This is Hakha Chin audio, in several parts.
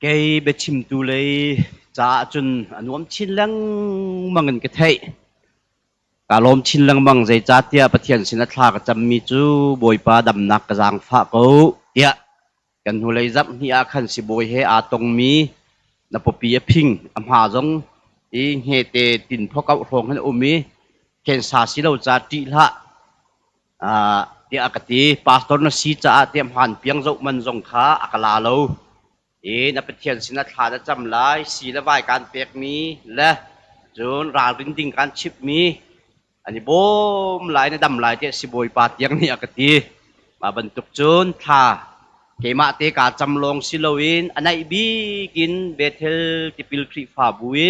Kei biachimtu lei caah cun a nuam chin lengmang in ka theih. Kaa lawm chin lengmang zeicahtiah Pathian sin a thla ka cammi cu Bawipa damnak ka zaangfah ko tiah kan hnulei zarh hnih ah khan sibawi he aa tongmi na pawpi a phing a hma zong i hngete tin phokauh hrawng hin a um i khensa si lo ca ṭih hlah tiah a ka ti. Pastor na si caah tiah hmaan piang zoh man zong kha a ka la lo. I na Pathian sinah thla na cam lai, si le vai kaan pekmi le cun ralrin ding kaan chimhmi an i bawm lai na dam lai tiah sibawipa tiang nih a ka ti. Mah bantuk cun thla keimah te kaa cam lawng si loin a naih bik in Bethel tipil Khrihfabu i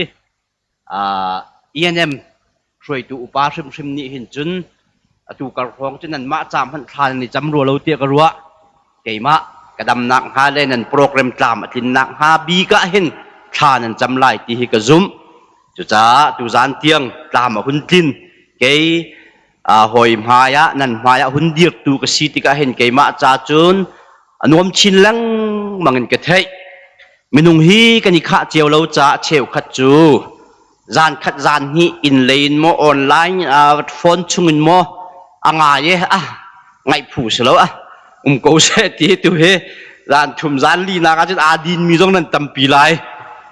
ENM hruaitu upa hrimhrim nih hin cun atu kar hrawng cu nanmah ca hmanh thla nan i cam rua lo tiah ka ruah. Keimah ka damnak hnga le nan program tlam a tlinnak hnga bik ah hin thla nan cam lai ti hi ka zumh. Cucaah tuzan tiang tlam a hun tlin. Kei hawi hmai ah nan hmai ah hun dirtu ka si tikah hin keimah ca cun a nuam chin lengmang in ka theih. Minung hi kan i khah cio lo caah cheukhat cu zan khat zan hnih inn lei in maw online phone chung in maw a ngai i ah ngaih phu si lo ah um ko seh ti tu hi zan thum zan li nak ah cun aa din mi zong nan tampi lai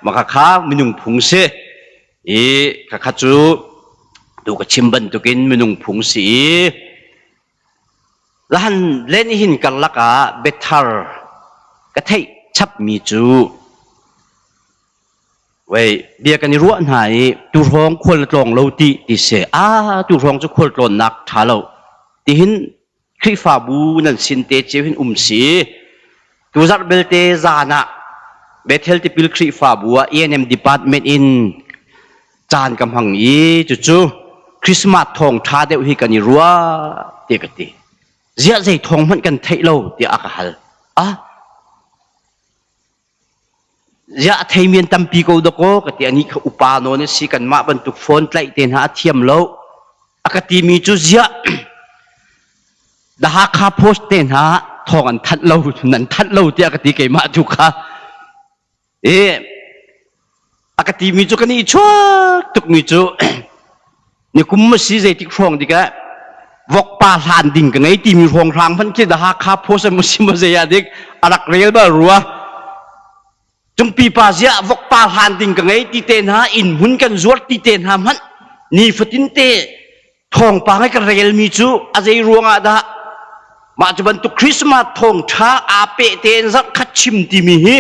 maka kha minung phung si i khakha cu tu ka chim bantukin minung phung si i Lahan len hin karlak ah biathar ka theih chapmi cu wei bia kan i ruah hna i tuhrawng khual na tlawng lo ti ti si. Ah tuhrawng cu khual tlawnnak ṭha lo tihin Khrihfabu nan sin te cio hin um si. Tuzarh belte zan ah Bethel Tipil Khrihfabu ah ENM department in caan ka hmang i cucu Christmas thawngṭha deuh hi kan i ruah tiah ka ti. Ziah zei thawng hmanh kan theih lo tiah a ka hal. Ah, ziah a theimi an tampi ko dakaw ka ti anih kha upa nawn a si kanmah bantuk phone tlaih te hna a thiam lo. A ka timi cu ziah The Hakha Post te hna thawng an thanh lo nan thanh lo tiah ka ti keimah tu kha. I a ka timi cu kan i chuak tukmi cu nikum a si zeitik hrawng dikah vokpa hlan ding ka ngei timi hrawng hrang hmanh khi The Hakha Post a si maw zei ah dik a rak rel bal rua. Cungpi pa ziah vokpa hlan ding ka ngei ti te hna inn hmun kan zuar ti te hna hmanh nifatin te thawngpang i ka relmi cu a zei ruangah dah mah cu bantuk Christmas thawngṭha aa peh tein zarh khat chim timi hi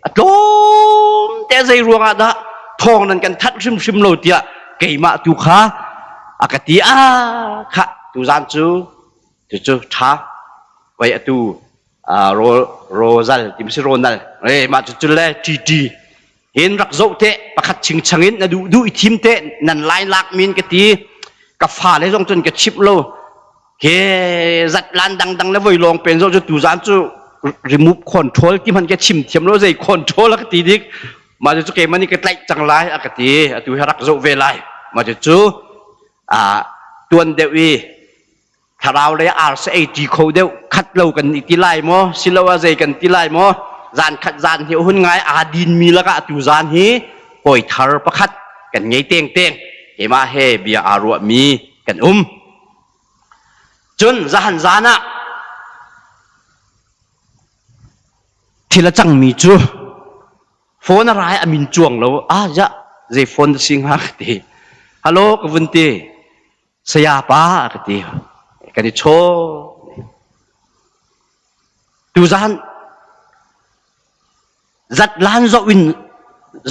a tlawm te zei ruangah dah thawng nan kan thanh hrimhrim lo tiah keimah tu kha a ka ti a khah tuzan cu cucu ṭha wei atu rozal ti si ronal e mah cu cu le tt hin rak zoh te pakhat chingchang in na duh duh i thim te nan lai lak min ka ti ka fa le zong cun ka chip lo ke zat lan dang dang le voi lawng pen zo cu tu zan cu remove control ti man ke chim thiam lo zei control a ka ti dik ma cu ke mani ka tlaih cang lai a ka ti atu hi rak zoh ve lai ma cu a tuan deuh i thlarau lei arsa ei ṭi kho deuh khat lo kan i ti lai maw siloah zei kan ti lai maw zan khat zan hi hun ngai aa dinmi lakah tu zan hi hawi thar pakhat kan ngei teng teng keimah he bia aa ruahmi kan um cun zahan zan ah thil a cangmi cu phone a rai a min cuang lo ah ya zei phone na si hnga ka ti hello ka vun ti Saya pa a ka ti. Kan i chaw. Tuzan zatlan zoh in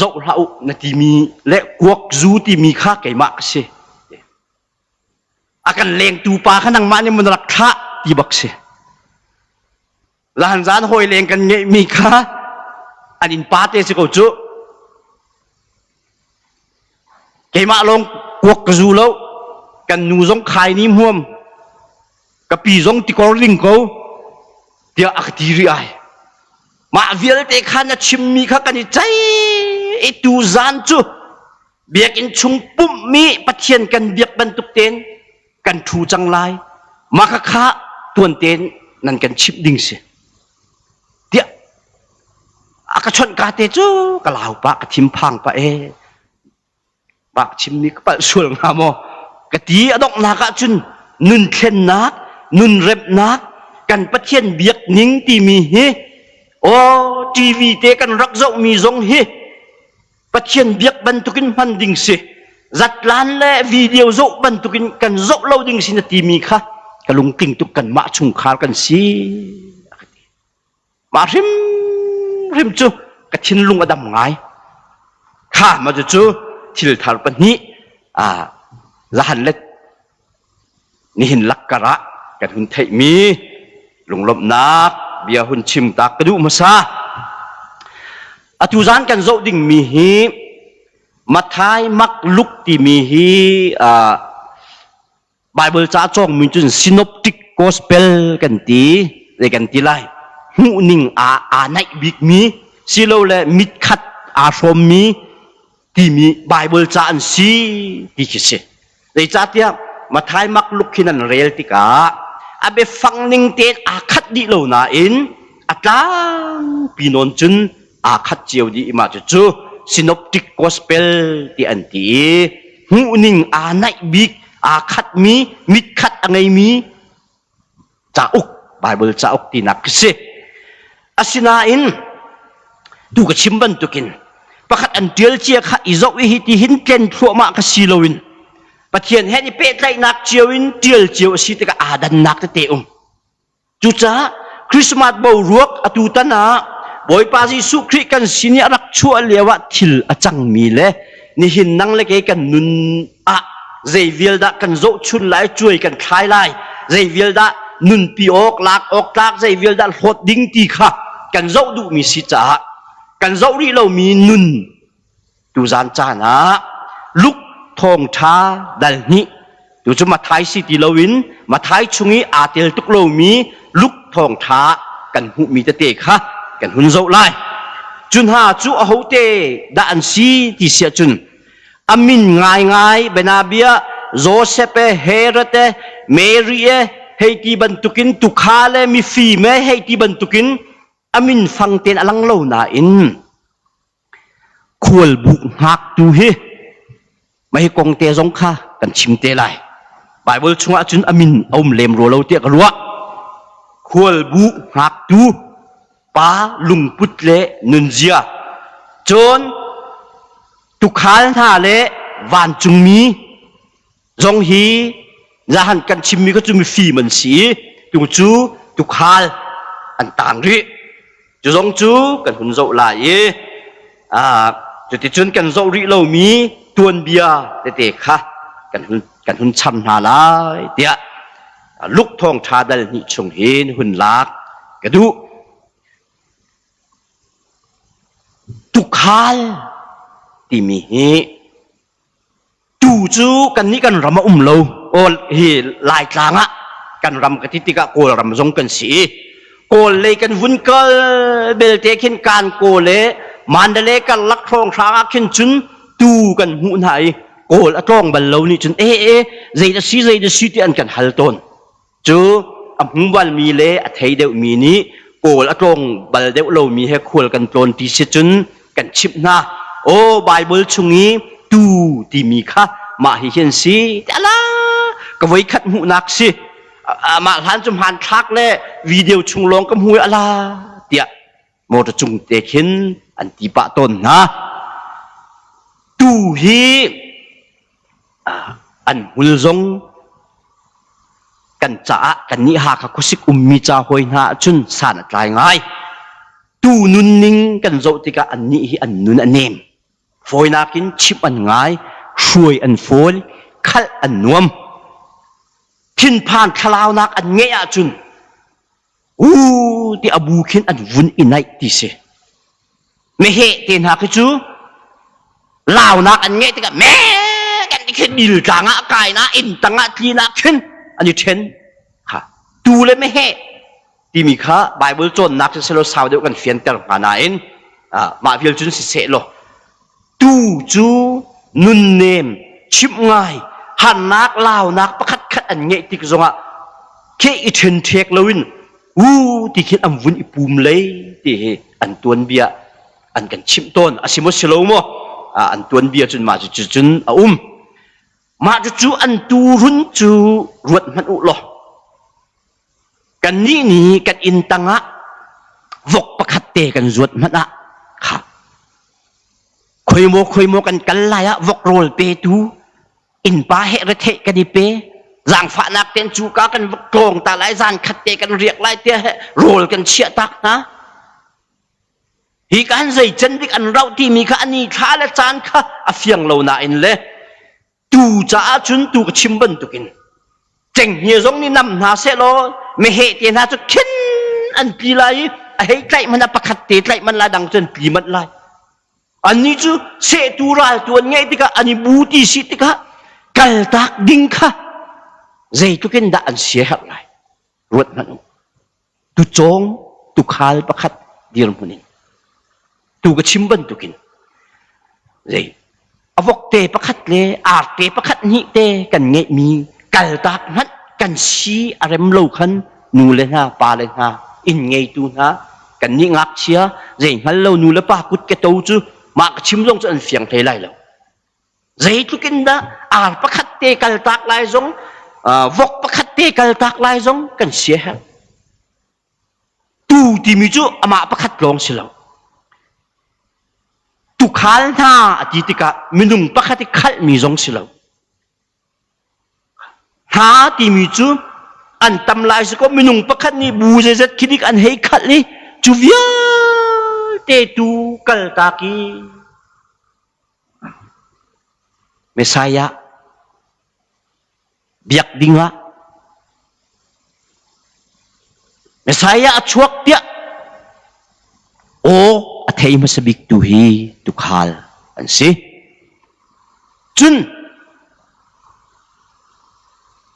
zoh hlah u na timi le kuak zu timi kha keimah ka si. A kan lengtu pa kha nangmah nih mun rak thlah ti bak si. Lan zan hawi leng kan ngeihmi kha an inn pa te si ko cu. Keimah lawng kuak ka zu lo. Kan nu zong khai ni hmuam. Ka pi zong tikor ling ko. Tiah a ka ti rih ai. Mah vialte kha na chimmi kha kan i cei i tu zan cu biakinn chung pumhmi Pathian kan biak bantuk tein kan ṭhu cang lai mah khakha tuan tein nan kan chimh ding si tiah. A ka chawnh ka te cu ka lau pah, ka thinphang pah e. Bak chimmi ka palh sual hnga maw? Ka ti a donghnak ahcun nun thlennak, nun remhnak, kan Pathian biak ning timi hi aw TV te kan rak zohmi zong hi Pathian biak bantukin hman ding si. Zatlan le video zoh bantukin kan zoh lo ding si na timi kha ka lungtling tuk kanmah chungkhar kan si. Mah hrimhrim cu ka thinlung a dam ngai. Kha ma cu thil thar pahnih zahan le nihin lakkar ah kan hun theihmi lunglawmhnak bia hun chim ta ka duh hmasa. Atu zan kan zoh dingmi hi Mathai Mark Luke timi hi Bible ca cawngmi cun synoptic gospel kan ti zei kan ti lai hmuhning aa aa naih bikmi silole mitkhat aa hrawmmi timi Bible ca an si ti khi si. Zeicahtiah Mathai Mark Luke hin an rel tikah a biafang ning tein aa khat dih lo nain a tlangpi nawn cun aa khat cio dih i mah cucu synoptic gospel ti an ti i hmuhning aa naih bik aa khatmi mitkhat a ngeimi cauk Bible cauk tinak khi si. Asinain tu ka chim bantukin pakhat an ṭial cia kha i zoh i hi ti hin tlen thluahmah ka si loin Pathian he i pehtlaihnak cio in ṭial cio a si tikah aa dannak tete um. Cucaah Christmas boruak atutan ah Bawipa Jesuh Khrih kan sin i a rak chuah lio ah thil a cangmi le nihin nang le kei kan nun ah zei vial dah kan zohchun lai, cuai kan thlai lai, zei vial dah nunpi awk, lak awk tlak, zei vial dah hlawt ding ti kha kan zoh duhmi si caah kan zoh rih lomi nun Tuzan caan ah Luke thawngṭha dal hnih tu cu Mathai si ti loin Mathai chung i aa tel tuk lomi Luke thawngṭha kan hmuhmi tete kha kan hun zoh lai. Cu hna cu ahote dah an si ti si ahcun a min ngaingai bianabia Joseph e Herod e Mary e hei ti bantukin tuukhal e mifim e hei ti bantukin a min fang tein a lang lo nain Khualbuk hngaktu hi mah hi kong te zong kha kan chim te lai. Baibal chungah cun a min a um lem rua lo tiah ka ruah. Khualbu hngaktu pa lungput le nunzia cun tukhal hna le vancungmi zong hi zahan kan chimmi kha cu mifim an si i tu cu tukhal an tang rih cu zong cu kan hun zoh lai i cuticun kan zoh rih lomi tuanbia tete kha kan hun kan hun cham hna lai tiah luk thawng ṭha dal hnih chung hin hun lak ka duh tukhal timi hi Tu cu kannih kan ram a um lo. Aw hi Laitlang ah kan ram ka ti tikah Kawlram zong kan si i Kawl lei kan vun kal belte khin kan kawl le Mandalay karlak hrawnghrang ah khin cun tu kan hmuh hna i Kawl a tlawng bal lo nih cun e e zei dah si zei dah si ti an kan hal tawn. Cu a hmu balmi le a thei deuhmi nih Kawl a tlawng bal deuh lomi he khual kan tlawn ti si cun kan chimh hna. Aw Baibal chung i tuu timi kha mah hi hin si ala ka voikhat hmuhnak si mah hlan cu hmanthlak le video chung lawng ka hmu ala tiah motor cung te khin an ti pah tawn hna. Tu hi an hmul zong kan caah kannih Hakha khuasik ummi ca hawi hna ahcun san a tlai ngai. Tu nunning kan zoh tikah annih hi an nun a nem. Fawinak in chimh an ngai, hruai an fawl, khalh an nuam. Thinphan thlalaunak an ngeih ahcun u ti a bu khin an vun i naih ti si. Meheh te hna khi cu launak an ngeih tikah me kan ti khin dil tlang ah kai na inn tang ah tli na khin an i ṭhen kha tu le meheh timi kha Bible cawnnak cu selaw sau deuh kan fianter hnga nain mah vial cun siseh law Tu cu nunnem, chimh ngai, harnak, launak pakhat khat an ngeih tik zongah kheh i ṭhenṭhek loin u ti khin an vun i pum lei ti hi an tuanbia. an kan chimh tawn. A si maw si lo maw? An tuanbia cun mah cu cun a um. Mah cucu an tuurun cu ruat hmanh u law kannih nih kan inn tangah vok pakhat te kan zuat hmanh ah kha khoimaw khoimaw kan kal lai ah vok rawl petu innpa he retheih kan i pe zaangfahnak ten cu ka kan vok tlawng ta lai zan khat te kan riak lai tiah rawl kan chiah tak hna. Hi kan zei can bik an rauh timi kha ani thla le caan kha a fiang lo nain le tu caah cun tu ka chim bantukin cenghngia zong nih nam hna sehlaw meheh te hna cu khin an tli lai i a hei tlaih hmanh ah pakhat te tlaih manh lai dang cu an tli manh lai. Annih cu sehtu raltu an ngeih tikah an i bu ti si tikah kaltak ding kha zeitluk in dah an siaherh lai ruat hmanh u. Tucawng tukhal pakhat dirhmun in tu ka chim bantukin zei a vokte pakhat le arte pakhat hnih te kan ngeihmi kaltak hmanh kan si a rem lo khan nu le hna pa le hna inn ngeitu hna kan nih ngakchia zei hngal lo nu le pa kut ke to cu mah ka chim zong cu an fiang hlei lai lo. Zeitluk in dah ar pakhat te kaltak lai zong, vok pakhat te kaltak lai zong kan sia herh. Tu timi cu amah pakhat lawng si lo. Tukhal hna a ti tikah minung pakhat i khalhmi zong si lo. Hna timi cu an tam lai si ko minung pakhat nih bu zeizat khidik an hei khalh i cu vialte tu kaltak i Messiah biak dingah Messiah a chuak tiah aw a thei hmasa bik tu hi tukhal an si. Cun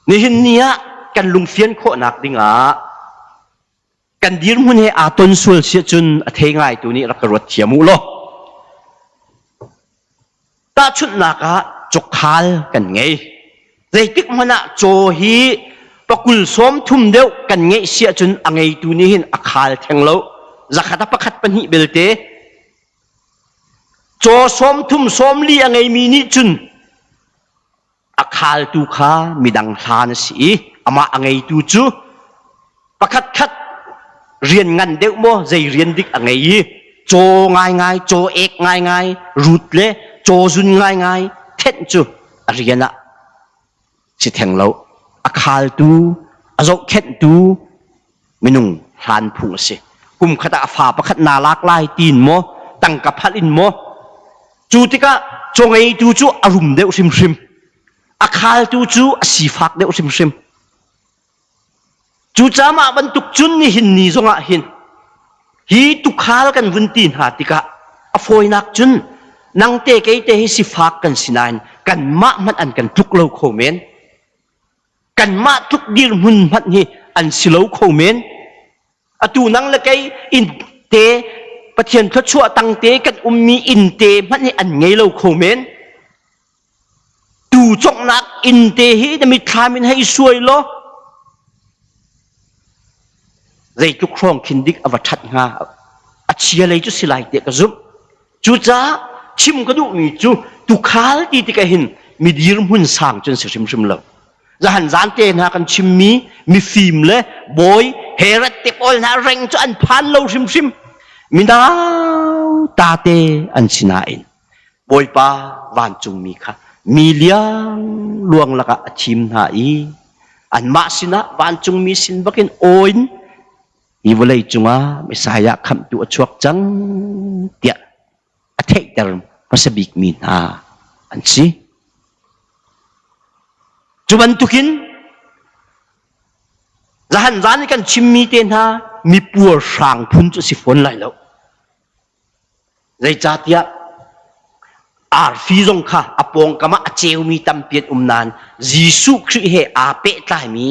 nihin ni ah kan lungfian khawhnak dingah Kan dirhmun he aa ton sual si ahcun a thei ngaitu nih rak ka ruat thiam u law. Tahchunhnak ah cawkhal kan ngei. Zeitik hmanh ah caw hi pakul sawm thum deuh kan ngeih si ahcun a ngeitu nih hin a khal theng lo. Zakhat a pakhat pahnih belte caw sawm thum sawm li a ngeimi nih cun A khaltu kha midang hlan a si i amah a ngeitu cu pakhatkhat rian ngan deuh maw zei rian dik a ngei i caw ngaingai, caw ek ngaingai, rut le caw zun ngaingai thenh cu a rian ah si theng lo. A khaltu, a zohkhenhtu minung hlan phung a si. Kum khat ah a fa pakhat naa lak lai tiin maw, tangka phalh in maw, cu tikah cawngeitu cu a rum deuh hrimhrim. A khaltu cu a sifak deuh hrimhrim. Cucaah mah bantuk cun nihin ni zongah hin hi tukhal kan vun ti hna tikah a fawinak cun nang te kei te hi sifak kan si nain kanmah hmanh an kan tluk lo kho men. Kanmah tluk dirhmun hmanh hi an si lo kho men. Atu nang le kei inn te Pathian thluachuah tang te kan ummi inn te hmanh hi an ngei lo kho men. Tu conghnak inn te hi na mitthlam in hei suai law zeitluk hrawng khin dik a va ṭhat hnga a chia lei cu si lai tiah ka zumh. Cucaah chim ka duhmi cu tukhal ti tikah hin mi dirhmun sang cun si hrimhrim lo. Zahan zan te hna kan chimmi mifim le bawi Herod te pawl hna reng cu an phan lo hrimhrim. Minau tate an si nain Bawipa vancungmi kha mi liang luang lakah a thim hna i anmah sinah vancungmi sin bakin aw in hi vawlei cungah Messiah khamhtu a chuak cang tiah a theihter hmasa bikmi hna an si. Cu bantukin zahan zan i kan chimmi te hna mipuar hrang phun cu si fawn lai lo. Zeicahtiah arfi zong kha a pawngkam ah a ceumi tampi an um nain Jesuh Khrih he aa pehtlaimi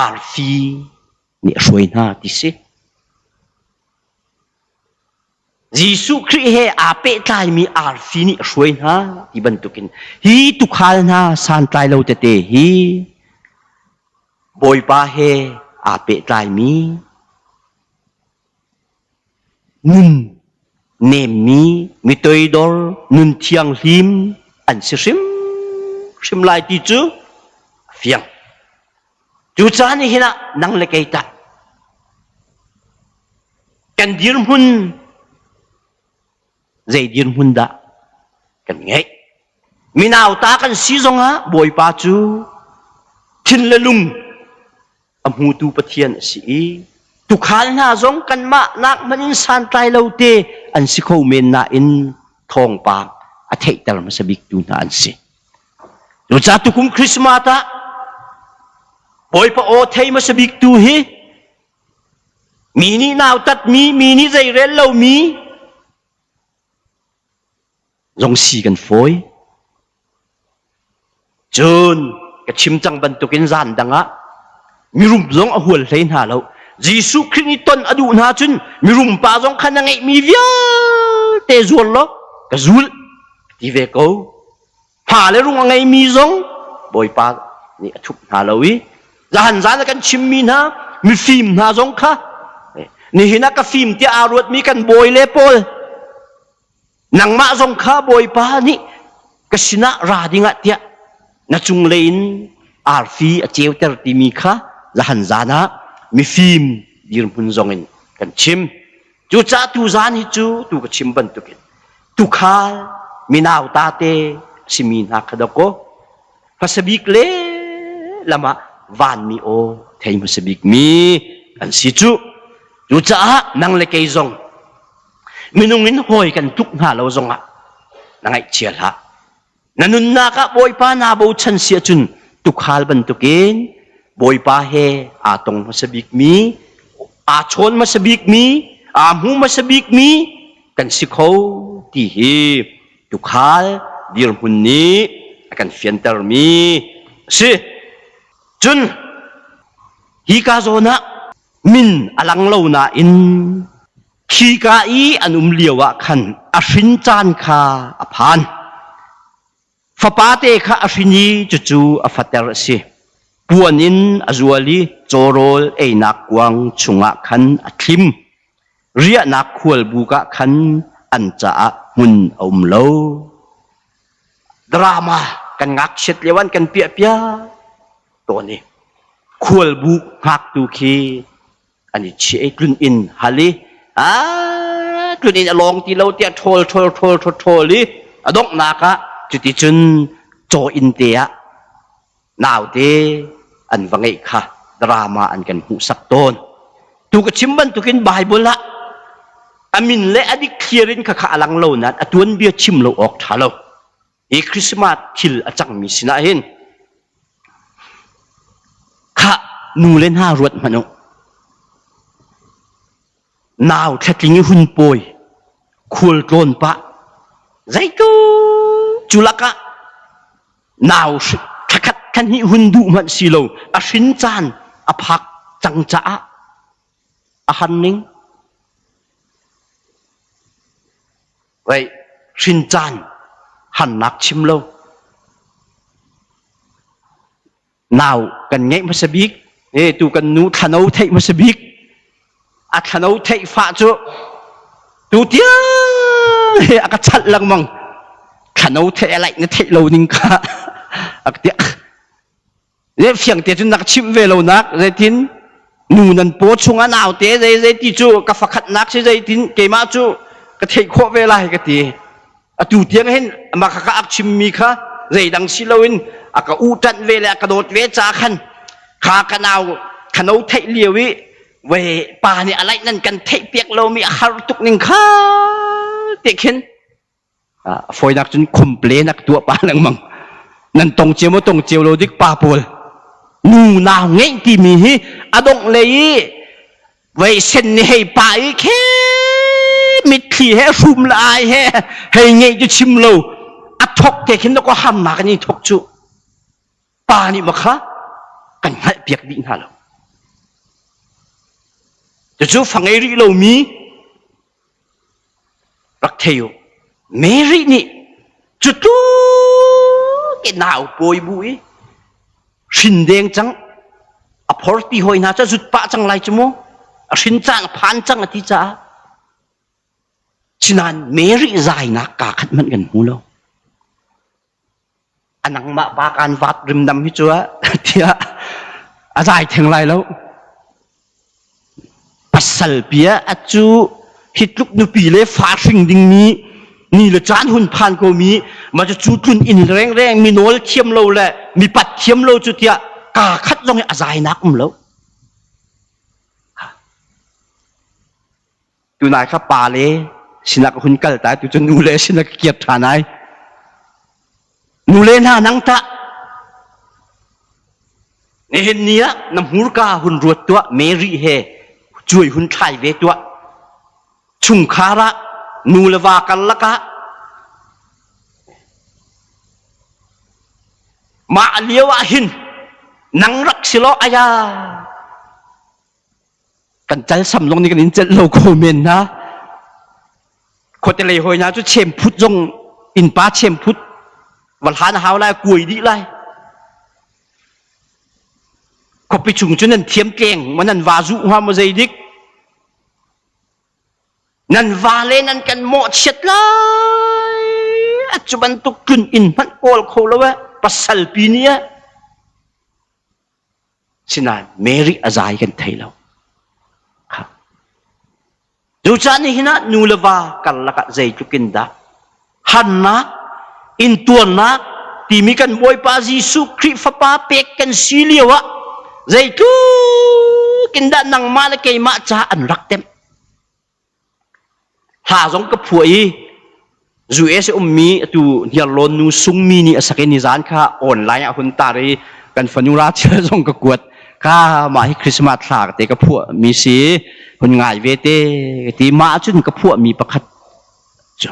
arfi nih a hruai hna ti si. Jesuh Khrih he aa pehtlaimi arfi nih a hruai hna ti bantukin hi tukhal hna santlai lo tete hi Bawipa he aa pehtlaimi nun Nemmi, mi toidor, nun thianghlim an si hrimhrim lai ti cu a fiang. Cucaah nihin ah nang le kei tah kan dirhmun zei dirhmun dah kan ngeih? Minauta kan si zongah Bawipa cu thin le lung a hmutu Pathian a si i tuukhal hna zong kanmah nak hmanh in santlai lo te an si kho men nain thawngpang a theihter hmasa biktu hna an si. Cucaah tukum Christmas ah Bawipa aw thei hmasa biktu hi mi nih nautatmi, mi nih zeirel lomi zong si kan fawi. Cun ka chim cang bantukin zan dang ah mirum zong a hual hlei hna lo. Jesuh Khrih nih ton a duh hna cun mirum pa zong kha na ngeihmi vialte zuar law ka zul ti ve ko. Hma le rung a ngeimi zong Bawipa nih a thup hna lo i zahan zan a kan chimmi hna mifim hna zong kha nihin ah ka fim tiah aa ruatmi kan bawi le pawl Nangmah zong kha Bawipa nih ka sinah ra dingah tiah na cunglei in arfi a ceuter timi kha zahan zan ah mifim dirhmun zongin kan chim. Cucaah tu zan hi cu tu ka chim bantukin tukhal minau tate a simi hna kha dawkaw hmasa bik le lam ah vanmi aw thei hmasa bikmi an si cu. Cucaah nang le kei zong Minung in hawi kan tuk hna lo zongah na ngaihchia hlah. Na nunnak ah Bawipa naa bochan si ahcun tukhal bantukin Bawipa he aa tong hmasa bikmi, aa chawn hmasa bikmi, aa hmu hmasa bikmi kan si kho ti hi tukhal dirhmun nih a kan fiantermi a si. Cun hika zawn ah min a lang lo nain Khika i an um lioah khan a hrin caan kha a phan. Fapate kha a hrin i cucu a fater a si. Puan in a zual i cawrawl einak kuang chungah khan a thlim. Riahnak khualbuk ah khan an caah hmun a um lo. Drama kan ngakchiat lio an kan piahpiak tawn i khualbuk hngaktu khi an i chiah i tlun inn hal i a tlun inn a lawng ti lo tiah ṭhawl ṭhawl ṭhawl ṭhawl ṭhawl i a donghnak ah cuticun caw inn te ah naute an va ngeih kha drama an kan hmuhsak tawn. Tu ka chim bantukin Bible ah a min le a dik thlir in khakha a lang lo nain a tuanbia chim lo awk ṭha lo. Hi Christmas thil a cangmi sinah hin khah nu le hna ruat hmanh u. Nau thlatling i hun pawi, khual tlawn pah, zeitu cu lakah nau thlakhat thlahnih hun duh hmanh si lo, a hrin caan a phak cang caah a han ning. Wei, hrin caan hannak chim lo. Nau kan ngeih hmasa bik, e tu kan nu thlano theih hmasa bik. A thlano theih fah cu tu tiang he a ka chalh lengmang. Thlano theih a laih na theih lo ning kha a ka tiah. Le fiang te cun na ka chimh ve lo nak zeitin nu nan paw chungah naute zei zei ti cu ka fakhatnak si zeitin keimah cu ka theih khawh ve lai ka ti. Atu tiang hin mah kha ka ak chimmi kha zeidang si loin a ka u ṭanh ve le a ka dawt ve ca khan kha ka nau khano theih lio i ve pa nih a laih nan kan theih piak lomi a har tuk ning kha te khin A fawinak cun complain a tuah pah lengmang. Nan tong cio maw tong cio lo dik pa pawl. Nu nau ngeih timi hi a dongh lei i vei sen ni hei pa i khe mitthli he hrum le ai he hei ngeih cu chim lo a thok te khin ko hamnak an i thok cu pa nih ma kha kan hngalh piak dih hna lo. Cucu fa ngei rih lomi Rak thei u. Mary nih cu tluk i nau pawi bu i hrin deng cang a phorpi hawi hna cu a zut pah cang lai cu mu a hrin caan a phan cang a ti caah. Sinain Mary zainak kaa khat hmanh kan hmu lo. A nangmah pa kaan vat rimdam hi cu tiah a zai theng lai lo. Pasal pia a cu hi tluk nupi le fa hring dingmi ni le caan hun phan ko mi ma cu cu tlun inn rengreng mi nawl thiam lo le mi pat thiam lo cu tiah kaa khat zong hi a zainak um lo. Tunai kha pa le sinah ka hun kal ta tu cu nu le sinah ka kir ṭhan ai. Nu le hna nang tah nihin ni ah na hmurka hun ruat tuah Mary he cuai hun thlai ve tuah. Chungkhar ah nu le va karlak ah mah lio ah hin nang rak si law aya Kan calsam zong nih kan in celh lo ko men hna. Khuate lei hawi hna cu chemphut zong innpa chemphut va hlan a hau lai kuai dih lai. Khuapi chung cu nan thiam tleng ma nan va zuh hnga maw zei dik. Nan va le nan kan mawhchiat lai. A cu bantuk tlun inn hmanh kawl kho lo eh pasal pi nih eh. Sinain Mary a zai kan thei lo. Cucaah nihin ah nu le va karlak ah zeitluk in dah harnak, intuarnak timi kan Bawipa Jesuh Khrih Fapa pek kan si lio ah zeitluk in dah nangmah le keimah caah an rak temh. Hla zong ka phuah i US ummi atu Hniarlawn nu Sungmi nih a sak i nizan kha online ah hun tar i kan fanu Rachel zong ka kuat. Ka mah hi Christmas thla te ka phuah mi si hun ngai ve te ti mah cun ka phuah mi pakhat cu.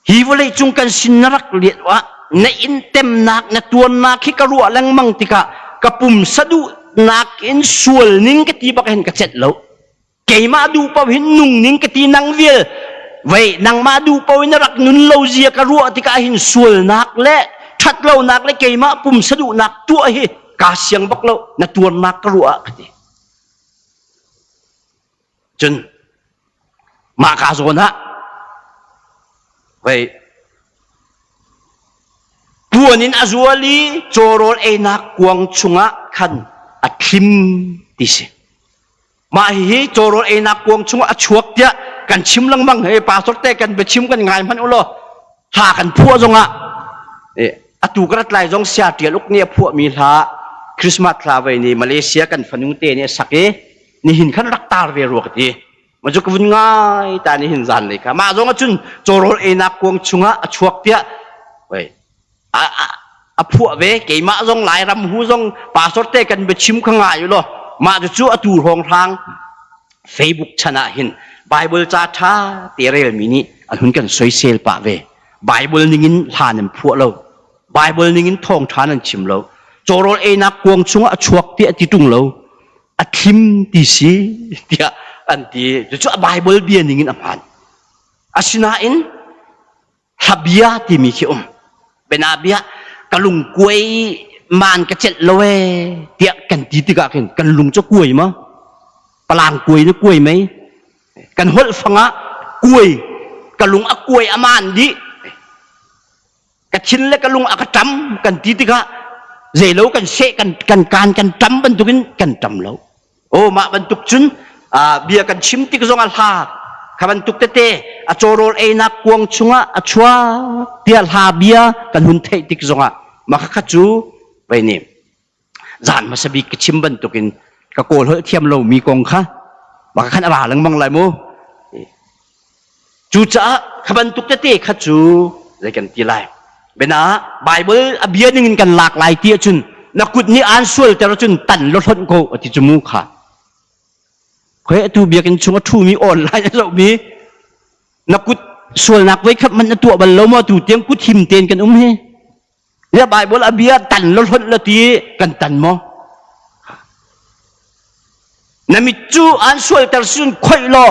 Hi vawlei cung kan sin na rak liat ah na in temnak na tuannak hi ka ruah lengmang tikah ka pumsa duhnak in sual ning ka ti bak hin ka celh lo. Keimah duh paoh hin nung ning ka ti nang vial vei nangmah duh paoh in na rak nun lo zia ka ruah tikah hin sualnak le ṭhatlonak le keimah pumsa duhnak tuah hi kaa siang bak lo na tuarnak ka ruah ah ka ti. Cun mah ka zawn ah vei puan in a zual i cawrawl einak kuang chungah khan a thlim ti si. Mah hihi cawrawl einak kuang chungah a chuak tiah kan chim lengmang he pastor te kan biachim kan ngai hmanh ulaw hla kan phuah zongah atu ka rat lai zong sia tial uk nih a phuahmi hla Christmas hla vei ni Malaysia kan fanu te nih a sak i nihin khan rak tar ve rua ka ti ma cu ka vun ngai ta nihin zan lei kha mah zong ahcun cawrawl einak kuang chungah a chuak tiah a phuah ve keimah zong Lairam hu zong pastor te kan biachim kha ngai u law mah cu atu hrawng hrang Facebook chan ah hin Bible ca tha te relmi nih an hun kan soisel pah ve Bible ningin hla nan phuah lo Bible ningin thawngtha nan chim lo cawrawl einak kuang chungah a chuak ti a ti tung lo a thlim ti si tiah an ti cucu a Bible bia ningin a hmaan asinain hlabia timi khi um bianabia ka lungkuai maan ka celh lo ee tiah kan ti tikah khin kan lung cu kuai ma palang kuai na kuai mei kan holh fangah kuai ka lung a kuai a maan dih ka thin le ka lung a ka ṭam kan ti tikah zeilo kan seh kan kan kaan kan ṭam bantukin kan ṭam lo Aw mah bantuk cun bia kan chim tik zong ah hla kha bantuk tete a cawrawl einak kuang chungah a chuak tiah hla bia kan hun theih tik zongah mah kha cu vei nih zan hmasa bik ka chim bantukin ka kawl holh thiam lomi kong kha mah khan a ra lengmang lai mu. Cucaah kha bantuk tete kha cu zei kan ti lai. Bena Bible a bia ning in kan lak lai ti ahcun na kut nih aan sualter ahcun tan lo hlonh ko a ti cu mu kha. Khoi atu biakinn chung a ṭhumi online a zohmi na kut sualnak voi khat hmanh na tuah bal lo maw tu tiang kut him tein kan um hi. Ya Bible a bia tan lo hlonh lo ti kan tan maw? Na mit cu an sualter sun khoih law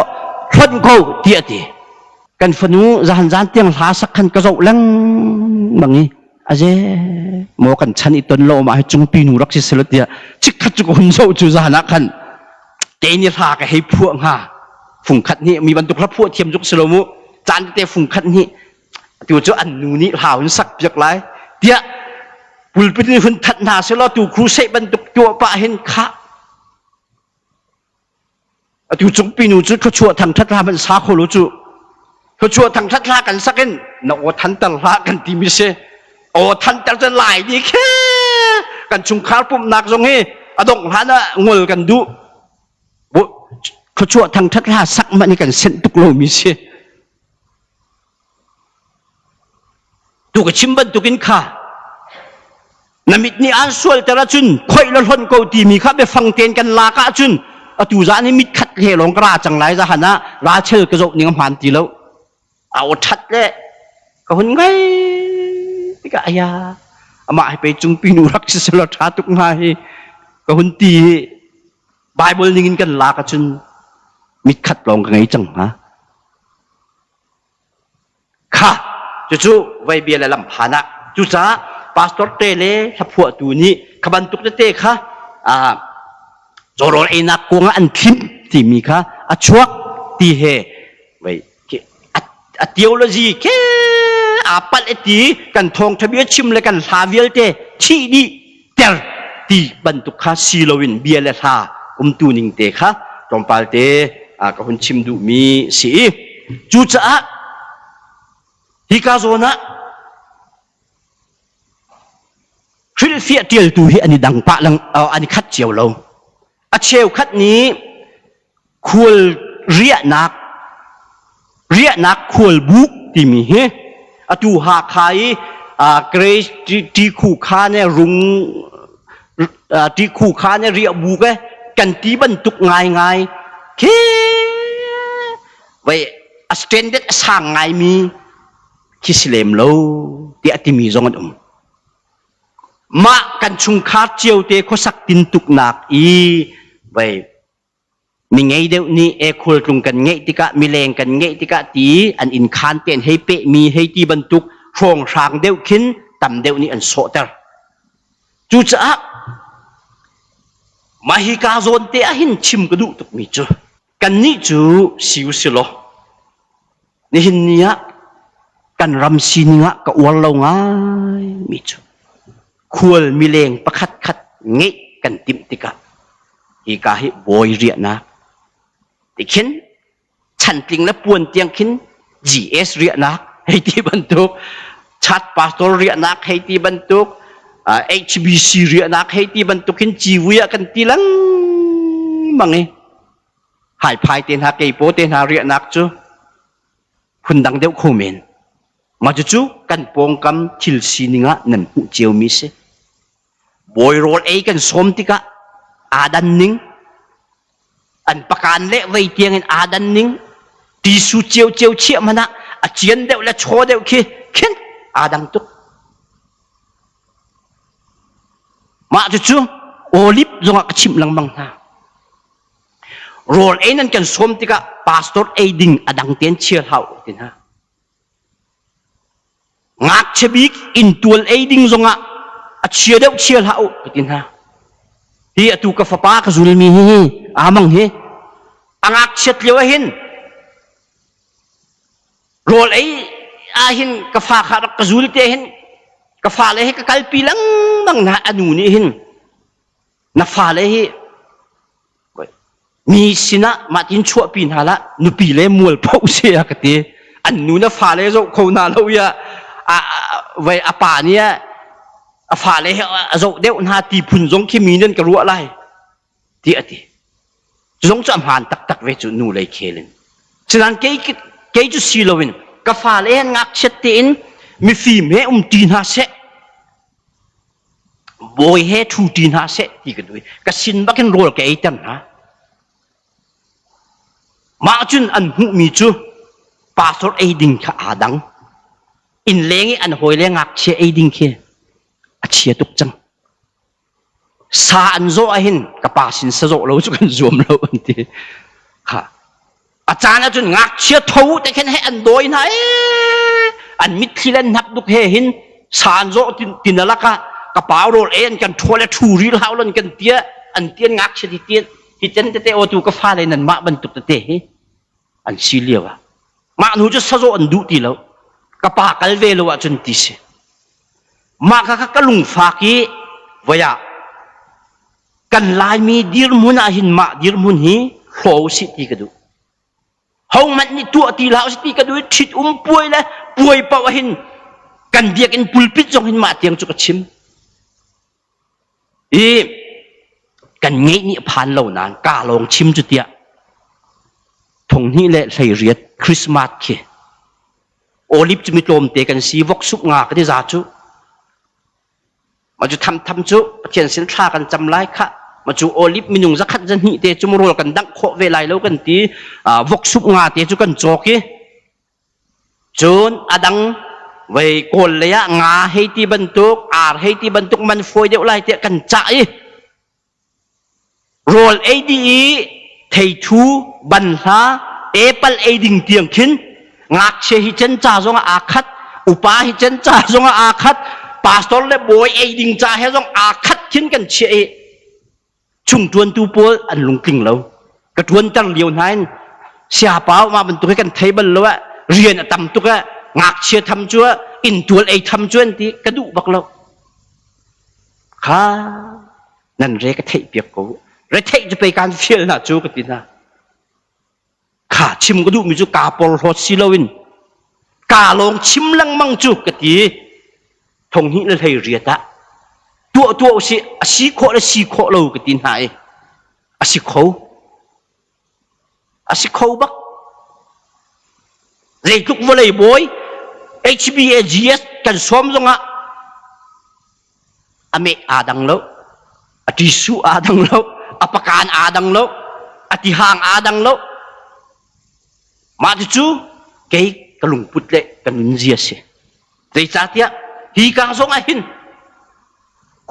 hlonh ko ti a ti. Kan fanu zahan zan tiang hla sak khan ka zoh lengmang i aze maw kan chan i ton lo ma hi cungpi nu rak si selo tiah chikkhat cu ka hun zoh cu zan ah khan kei nih hla ka hei phuah hnga. Fungkhat nih mi bantuk hla phuah thiam zuk si lo mu. Caan tete fungkhat nih tu cu an nu nih hla hun sak piak lai tiah pulpit nih hun that hna selaw tu crusade bantuk tuah pah hin khah Atu cungpi nu cu thluachuah thangṭhat hla hmanh sa kho lo cu. Thluachuah thangṭhat hla kan sak in na aw thanter hlah kan timi si. Aw thanter cu lai ni khe kan chungkhar pumhnak zong hi a dongh hlan ah ngol kan duh. Thluachuah thangṭhat hla sak hmanh hi kan senh tuk lomi si. Tu ka chim bantukin kha na mit nih aan sualter ahcun khoih la hlonh ko timi kha biafang tein kan lak ahcun atu zan hi mit khat hle lawng ka ra cang lai zahan ah Rachel ka zoh ning a hmaan ti lo. A aw ṭhat le ka hun ngai tikah aya amah hi pei cungpi nu rak si selaw ṭha tuk hnga hi ka hun ti hi Bible ning in kan lak ahcun mit khat lawng ka ngei cang hnga. Kha cucu voi bia le lam phan ah cucaah pastor te le hlaphuahtu nih kha bantuk tete kha cawrawl einak kuang ah an thlim timi kha a chuak ti he voi a theology ke aa palh ti kan thawngtha bia chim le kan hla vialte thih dih ter ti bantuk kha si loin bia le hla umtu ning te kha tlawmpal te ka hun chim duhmi si i cucaah hika zawn ah hrilhfiah ṭialtu hi an i dang pah lang an i khat cio lo. A cheukhat nih khual riahnak riahnak khualbuk timi hi atu Hakha i Grace Tikhu kha ne rung Tikhu kha ne riahbuk e kan ti bantuk ngaingai khi vai a standard a sang ngaimi khi si lem lo tiah timi zong an um. Mah kan chungkhar cio te khuasak tintuknak i vai mi ngei deuh nih e khualtlung kan ngeih tikah mileng kan ngeih tikah ti an inn khaan te an hei pehmi hei ti bantuk hrawnghrang deuh khin tam deuh nih an sawhter. Cucaah mah hika zawn te ah hin chim ka duh tukmi cu kannih cu si u si law nihin ni ah kan ram sining ah ka uar lo ngai mi cu khual mileng pakhat khat ngeih kan timh tikah hika hi bawi riahnak tikhin chantling le puan tiang khin GS riahnak hei ti bantuk chat pastor riahnak hei ti bantuk HBC riahnak hei ti bantuk hin civui ah kan ti lengmang i haiphai te hna keipaw te hna riahnak cu phundang deuh kho men. Mah cucu kan pawngkam thil sining ah nan hmuh ciomi si. Bawi rawl ei kan sawm tikah aa dan ning, an pakan le vei tiang in aa dan ning, tisu ciocio chiah hmanh ah a cian deuh le chaw deuh khi khin aa dang tuk. Mah cucu olive zongah ka chimh lengmang hna. Rawl ei nan kan sawm tikah pastor ei ding a dang tein chia hlah u ti hna. Ngakchia bik inntual ei ding zongah a chia deuh chia hlah u ka ti hna. Hi atu ka fapa ka zulmi hi hi amang hi a ngakchiat lio ah hin rawl ei ah hin ka fa kha rak ka zul te hin ka fale hi ka kalpi lengmang hna a nu nih hin na fale hi mi sinah mahtin chuahpi hna lah nupi le mualpho si a ka ti an nu na fale zoh kho hna lo ya vai a pa nih a fale he a zoh deuh hna ti phun zong khi mi nan ka ruah lai ti a ti zong cu a hmaan taktak ve cu nu lei khel in sinain kei kei cu si loin ka fale he ngakchiat tein mifim he um ṭi hna seh Bawi he ṭhu ṭi hna seh ti ka duh i ka sin bakin rawl ka eiter hna. Mah cun an hmuhmi cu pastor ei ding kha aa dang. Innleng i an hawile ngakchia ei ding khi a chia tuk cang. Sa an zawh ahhin ka pa sin sa zawh lo cu kan zuam lo an ti. Kha A caan ahcun ngakchia tho te khin he an dawi hna ee an mitthli le an hnap duk he hin san zawh tin alak ah ka pau rawl e an kan ṭhawl le ṭhu ril hau lon kan tia an tian ngakchia hi tian hi ten tete aw tu ka fale nan mah bantuk tete hi. An si lio ah. Mah hnu cu sazawh an duh ti lo. Ka pa kal ve lo ahcun ti si. Mah kha ka lungfak i voi ah kan Laimi dirhmun ah hin mah dirhmun hi hlaw usih ti ka duh. Hohmanh nih tuah ti hlah usih ti ka duh i ṭhit um puai le puai paoh ah hin kan biakinn pulpit zong hin mah tiang cu ka chim. I kan ngeih nih a phan lo nain ka lawng chim cu tiah thonghnih le 18 Christmas khi olive cu mi tlawmte kan si vok sup nga kan i za cu ma cu tham tham cu Pathian sin thla kan cam lai khah ma cu olive minung zakhat zahnih te cu rawl kan dangh khawh ve lai lo kan ti vok sup nga te cu kan cawk i Cun a dang vei kawl lei ah nga hei ti bantuk, ar hei ti bantuk man fawi deuh lai tiah kan cah i rawl ei dih i theithu, banhla, apple ei ding tiang khin ngakchia hi cen ca zong ah aa khat, upa hi cen ca zong ah aa khat, pastor le bawi ei ding ca he zong aa khat khin kan chiah i chungṭuantu pawl an lungtling lo. Ka ṭuanter lio hna in siapa mah bantuk hi kan thei bal lo ah rian a tam tuk ah ngakchia tham cu ah inntual ei tham cu an ti ka duh bak lo. Kha nan re ka theih piak ko. Re theih cu pei kan fial hna cu ka ti hna. Kha chim ka duhmi cu kaa porhlawt si loin kaa lawng chim lengmang cu ka ti. Thonghnih le 18 ah tuah tuah usih a si khawh le si khawh lo ka ti hna i a si kho. A si kho bak. Zeitluk vawlei bawi HBAGS kan sawm zongah a meh aa dang lo a tisu aa dang lo a pakan aa dang lo a tihang aa dang lo mah cucu kei ka lungput le ka nunzia si zeicahtiah hi ka zong ah hin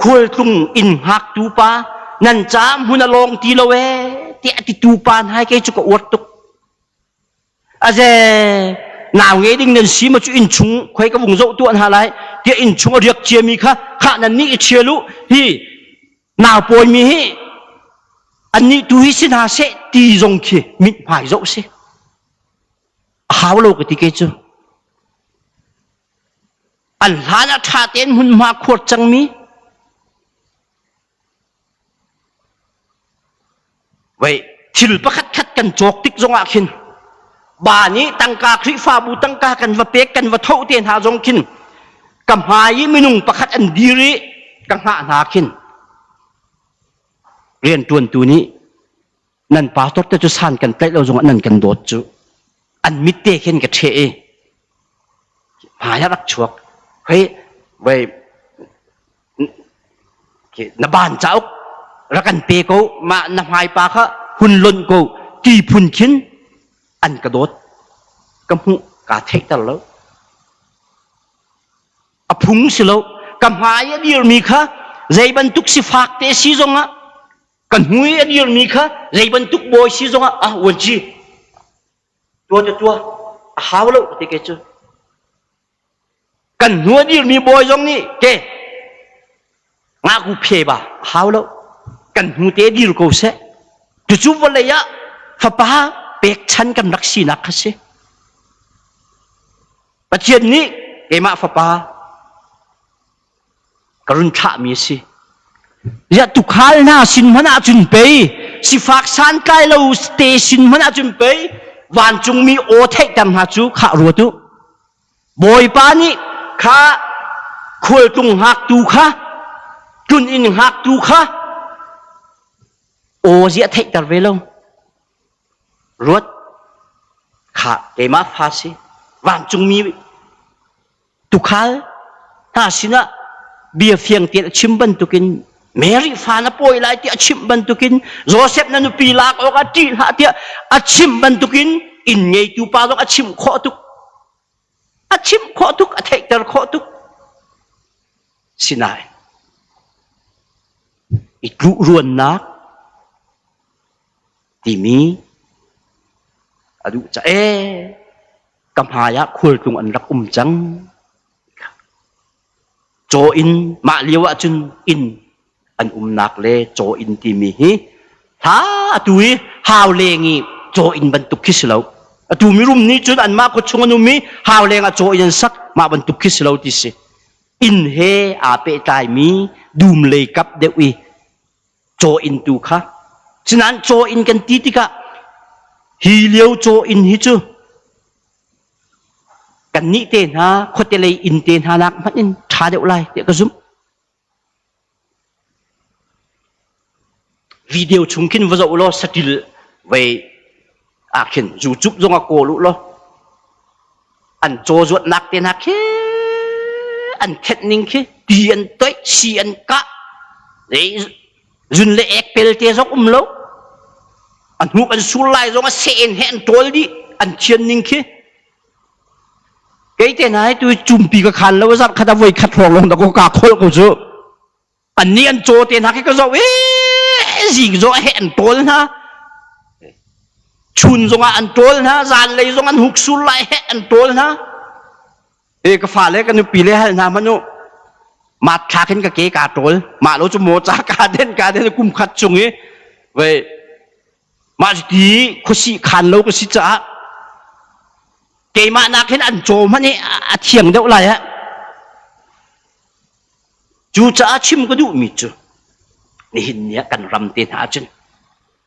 khualtlung inn hngaktu pa nan ca hmun a lawng ti lo ee tiah a titu pa hna kei cu ka uar tuk Aze nau ngei ding nan si ma cu innchung khoi ka vung zoh tuah hna lai tiah innchung a riak ciami kha khah nan nih i ṭhial u hi nau pawimi hi annih tu hi si hna seh ti zong khi mithmai zoh si a hau lo ka ti ke cu an hlan ah ṭha tein hmunhma khuar cangmi Vei thil pakhat khat kan cawk tik zongah khin ba nih tangka Khrihfabu tangka kan va pek kan va tho te hna zong khin ka hmai i minung pakhat an dir i ka hngah hna khin rianṭuantu nih nan pastor te cu san kan tlaih lo zongah nan kan dawt cu an mit te khin ka ṭheh i hmai ah rak chuak hei vei na ban cauk rak kan pe ko mah na hmaipa kha hun lonh ko ti phun khin an ka dawt ka hmuh kaa theihter lo a phung si lo ka hmai a dirmi kha zei bantuk sifak te si zongah ka hnu i a dirmi kha zei bantuk bawi si zongah ah uanci tua te tua a hau lo ti ke cu Kan hnu a dirmi bawi zong nih ke ngaku phe ba hau lo kan hnu te dir ko seh cucu vawlei ah fapa pekchan kan rak sinak kha si Pathian nih keimah fapa ka run thlahmi a si. Ziah tukhal hna sin hmanh ahcun pei sifak santlai lo te sin hmanh ahcun pei vancungmi aw theihter hna cu khah ruat u. Bawipa nih kha khualtlung hngaktu kha tlun inn hngaktu kha aw ziah theihter ve lo. Ruat kha keimah fa si vancungmi Tukhal hna sinah bia fiang tein a chim bantukin Mary fa na pawi lai tiah a chimh bantukin Joseph na nupi lak awkah ṭih hlah tiah a chimh bantukin inn ngeitu pa zong a chimh khawh tuk. A chimh khawh tuk, a theihter khawh tuk. Sinain i tlukruannak timi a duh ca ee ka hmai ah khualtlung an rak um cang. Caw inn mah lio ahcun inn an umnak le caw inn timi hi hla atu i hau leng i caw inn bantuk khi si lo. Atu mirum nih cun anmah khuachung an um i hau leng ah caw in an sak mah bantuk khi si lo ti si. Inn he aa pehtlaimi dum lei kap deuh i caw inn tu kha. Sinain caw inn kan ti tikah hi lio caw inn hi cu kannih te hna khuate lei inn te hna nak hmanh in ṭha deuh lai tiah ka zumh. Video chung khin va zoh law saṭil vei ah khin YouTube zong ah kawl uh law an caw zuatnak te hna khi an khenh ning khi ti an toih si an kah zun le ek pel te zong um lo a hnuk an sur lai zong a seh in he an ṭawl dih an thian ning khi Kei te hna hi tu cumpi ka khan lo zarh khat a voi khat hrawng lawng dah ka kholh ko cu. Annih an caw te hna khi ka zoh i zing zong he an tawl hna. Chun zongah an tawl hna, zanlei zong an huk sul lai he an tawl hna. E ka fale ka nupi le hal hna hmanh u. Mat thlak in ka ke ka tawl. Mah lo cu maw ca ka den ka den kum khat chung i vei Mah cuti khuasih khaan lo ka si caah keimah nak hin an caw hmanh hi a thiang deuh lai ah. Cucaah chim ka duhmi cu nihin ni ah kan ram te hna ahcun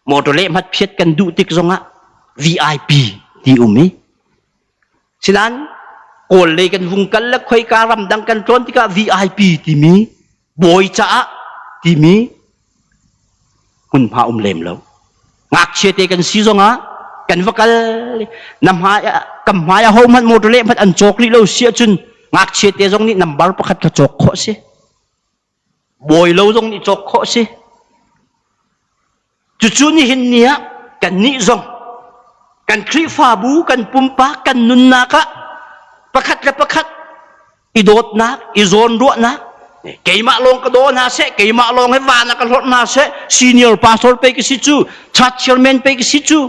motor lehhmat phiat kan duh tik zongah VIP ti um i sinain Kawl lei kan vung kal le khoika ramdang kan tlawn tikah VIP timi bawi caah timi hmunhma um lem lo. Ngakchia te kan si zongah kan va kal na hmai kam hmai a ho hmanh motor le hmanh an cawk rih lo si ahcun ngakchia te zong nih number pakhat kha cawk khawh si. Bawi lo zong nih cawk khawh si. Cucu nihin ni ah kannih zong kan Khrihfabu, kan pumpak, kan nunnak ah pakhat le pakhat i dawtnak, i zawnruahnak, keimah lawng ka daw hna seh, keimah lawng he van a ka hlorh hna seh, senior pastor pei ka si cu, church chairman pei ka si cu,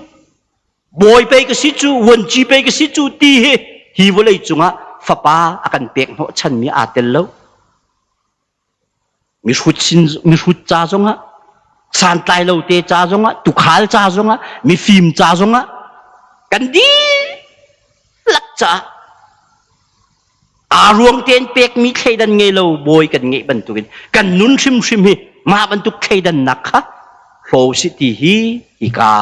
bawi pei ka si cu, vuanci pei ka si cu ti hi hi vawlei cungah fapa a kan pek hnawh chanmi aa tel lo. Mihrut sin mihrut ca zongah santlai lo te ca zongah tukhal ca zongah mifim ca zongah kan dihlak caah aa ruang tein pekmi thleidan ngei lo bawi kan ngeih bantukin kan nun hrimhrim hi mah bantuk thleidannak kha hlaw si ti hi hika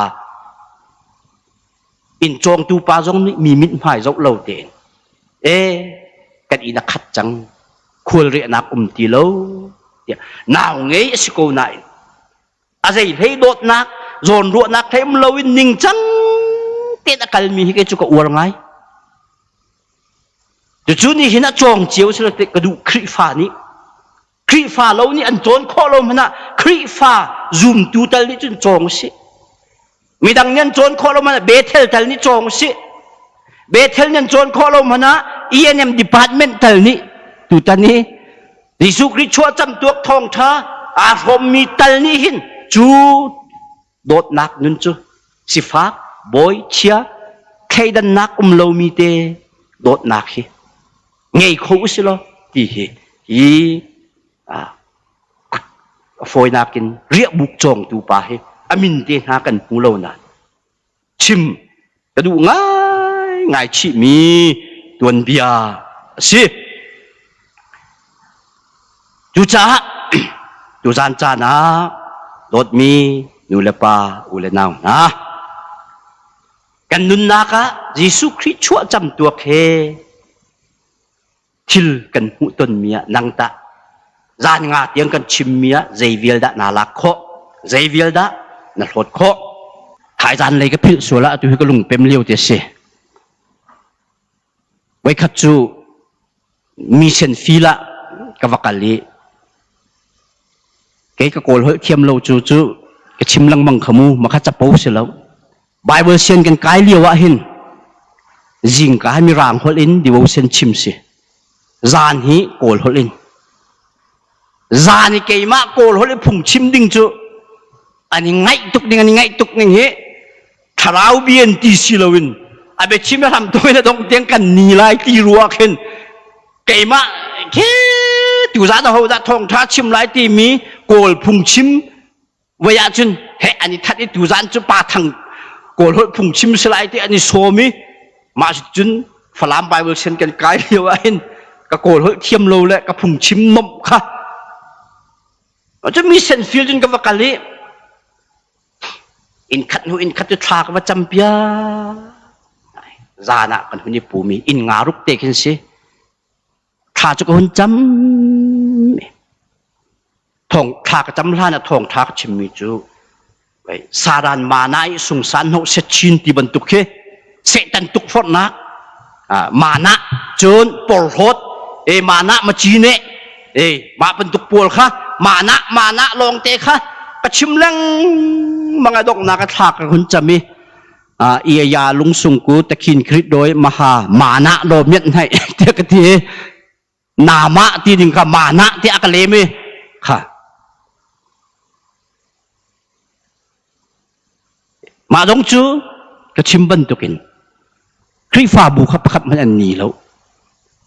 inn cawngtu pa zong nih mi mithmai zoh lo tein e kan inn a khat cang khual riahnak um ti lo tiah nau ngei a si ko nain a zei hlei dawtnak zawnruahnak hlei um loin ningcang tein a kalmi hi kei cu ka uar ngai cucu nih hin a cawng cio si ka duh Khrihfa nih Khrihfa lo nih an cawn khawh lo hmanh ah Khrihfa zumtu tal nih cun cawng si Midang nih an cawn khawh lo hmanh ah Bethel tal nih cawng usih. Bethel nih an cawn khawh lo hmanh ah ENM department tal nih tutan hi Jesuh Khrih chuah camtuak thawngṭha aa hrawmmi tal nih hin cu dawtnak nun cu sifak bawi chia thleidannak um lomi te dawtnak hi ngei kho usih law ti hi hi A fawinak in riahbuk cawngtu pa hi a min te hna kan hmu lo nain chim ka duh ngaingai chihmi tuanbia a si. Cucaah tuzan caan ah dawtmi nu le pa u le nau hna kan nunnak ah Jesuh Khrih chuah camtuak he Thil kan hmuh tonmi ah nang tah zan nga tiang kan chimmi ah zei vial dah naa lak khawh? Zei vial dah na hlawt khawh? Thaizan lei ka philh sual ah atu hi ka lungpem lio ti a si. Voikhat cu mission field ah ka va kal i kei ka kawl holh thiam lo cu cu ka chim lengmang kha mu makha capo si lo. Bible sian kan kai lio ah hin zingka hi mirang holh in devotion chim si. Zan hi kawl holh in. Zan i keimah kawl holh i phungchim ding cu an i ngaih tuk ding an i ngaih tuk ning hi thlarau bian ti si loin a biachim a hram tuk in a dongh tiang kan ni lai ti ruah khin keimah khi tuzan aho dah thawngtha chim lai timi kawl phungchim Voi ahcun he an i that i tuzan cu pa thang Kawl holh phungchim si lai ti an i sawm i mah cun Falam Bible sen kan kai lio ah hin ka Kawl holh thiam lo le ka phungchim nomh kha cun mission field in ka va kal i inn khat hnu inn khat cu thla ka va cam piak zan ah kan hun i pum i inn nga ruk te khin si thla cu ka hun cam thong thla ka cam hlan ah thawng tha ka chimmi cu saran mana i sungsan hno set chin ti bantuk khi sehtan tukforhnak mana cun porhlawt e mana maci ne e mah bantuk pawl kha mana mana lawng te kha ka chim lengmang a donghnak a thla ka hun cam i iya lungsung ku takhin khrit doi maha mana lo miat nai tiah ka ti nama ti ding kha mana tiah ka lem i kha Mah zong cu ka chim bantukin Khrihfabu kha pakhat hmanh an ni lo.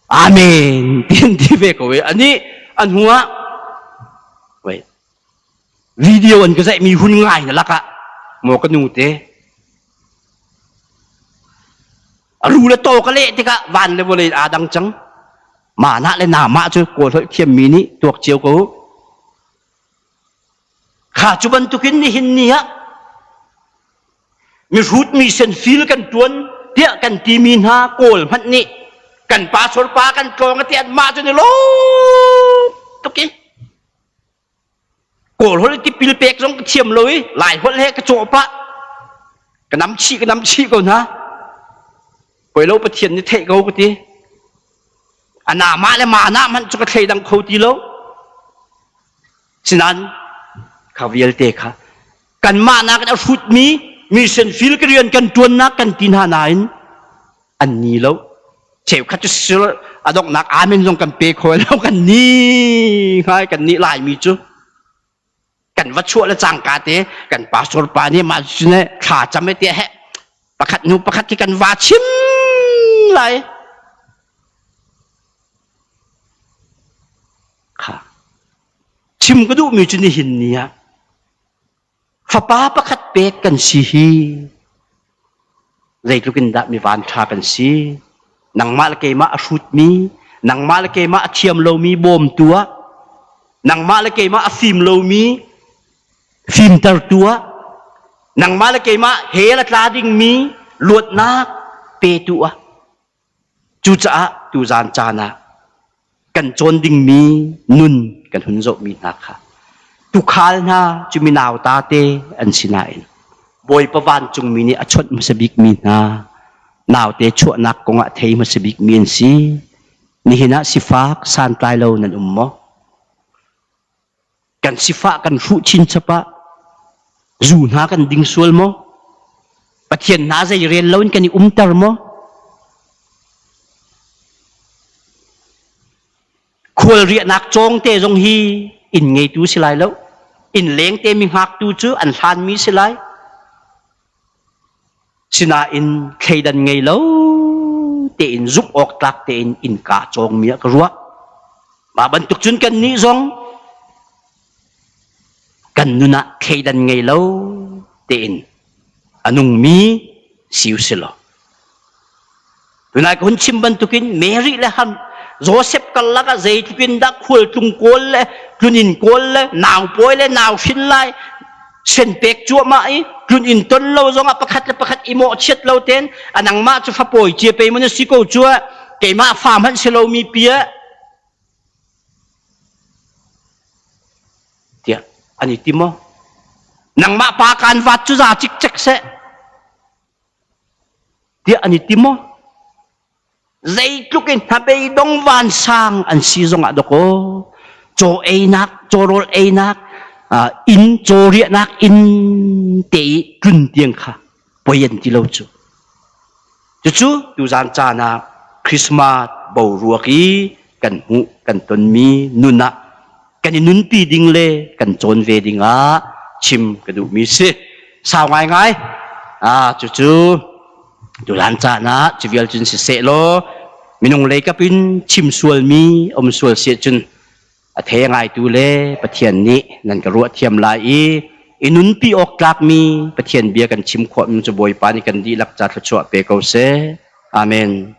Amen ti an ti ve ko i anih an hnu ah wait video an ka zaihmi hun ngai na lakah maw ka nu te a ru le taw ka leh tikah van le vawlei aa dang cang. Mah nah le namah cu kawl holh thiammi nih tuak cio ko. Kha cu bantukin nihin ni ah mihrut mi senfil kan tuan tiah kan timi hna kawl hmanh nih kan pastor pa kan tlawng a ti anmah cu ni lawm tuk i kawl holh tipil pek zong ka thiam lo i lai holh he ka cawh pah ka nam chih ka nam chih ko hna poi lo pathian nih theih ko ka ti ana mah le ma na hmanh cu ka thleidang kho ti lo Sinain kha vialte kha kanmah nakin a hrutmi mission field ka rian kan ṭuannak kan ti hna nain an ni lo. Cheukhat cu sir a donghnak amen zong kan pe kho lo kan ni ngai kan nih Laimi cu kan va chuah le cangka te kan pastor pa nih mah cu ne thla cam e tiah heh pakhat hnu pakhat hi kan va chim lai Kha chim ka duhmi cu nihin ni ah fapa pakhat pek kan si hi zeitluk in dah mi vanṭha kan si. Nangmah le keimah a hrutmi, nangmah le keimah a thiam lomi bawmtu ah, nangmah le keimah a fim lomi fimtertu ah, nangmah le keimah hell a tla dingmi luatnak petu ah Cucaah tuzaan caan ah kan cawn dingmi nun kan hun zohmi hna kha tuukhal hna cu mi nauta te an si nain Bawipa vancungmi nih a chawnh hmasa bikmi hna naute chuahnak kongah thei hmasa bikmi an si. Nihin ah sifak santlai lo nan um maw? Kan sifah kan hruh chinchap ah zu hna kan ding sual maw? Pathian hna zei rel loin kan i umter maw? Khual riahnak cawngte zong hi inn ngeitu si lai lo. Inn lengte mi hngaktu cu an hlanmi si lai. Sinain thleidan ngei lo tein zumh awk tlak tein innka cawngmi ah ka ruah. Mah bantuk cun kannih zong kan nun ah thleidan ngei lo tein a nungmi si u si law. Tunai ka hun chim bantukin Mary le Ham Joseph karlak ah zeitluk in dah khualtlung kawl le tluninn kawl le naupawi le nauhrin lai sen pek cuahmah i tluninn ton lo zongah pakhat le pakhat i mawhchiat lo ten a nangmah cu fapawi cia pei mun si ko cu keimah fa hmanh si lomi pia tiah an i ti maw nangmah pa kaan vat cu za cikcek seh tiah an i ti maw Zeitluk in hnabeidong vansang an si zongah dakaw caw einak cawrawl einak inn caw riahnak inn te i tlun tiang kha poi an ti lo cu. Cucu tuzaan caan ah Christmas boruak i kan hmuh kan tonmi nun ah kan i nunpi ding le kan cawn ve ding ah chim ka duhmi si. Sau ngaingai. Ah cucu Tulan caan ah cu vial cun siseh law minung lei kap in chim sualmi um sual si cun a thei ngaitu le Pathian nih nan ka ruah thiam lai i I nunpi awk tlakmi Pathian bia kan chim khawhmi cu Bawipa nih kan dihlak ca thluachuah pe ko seh. Amen.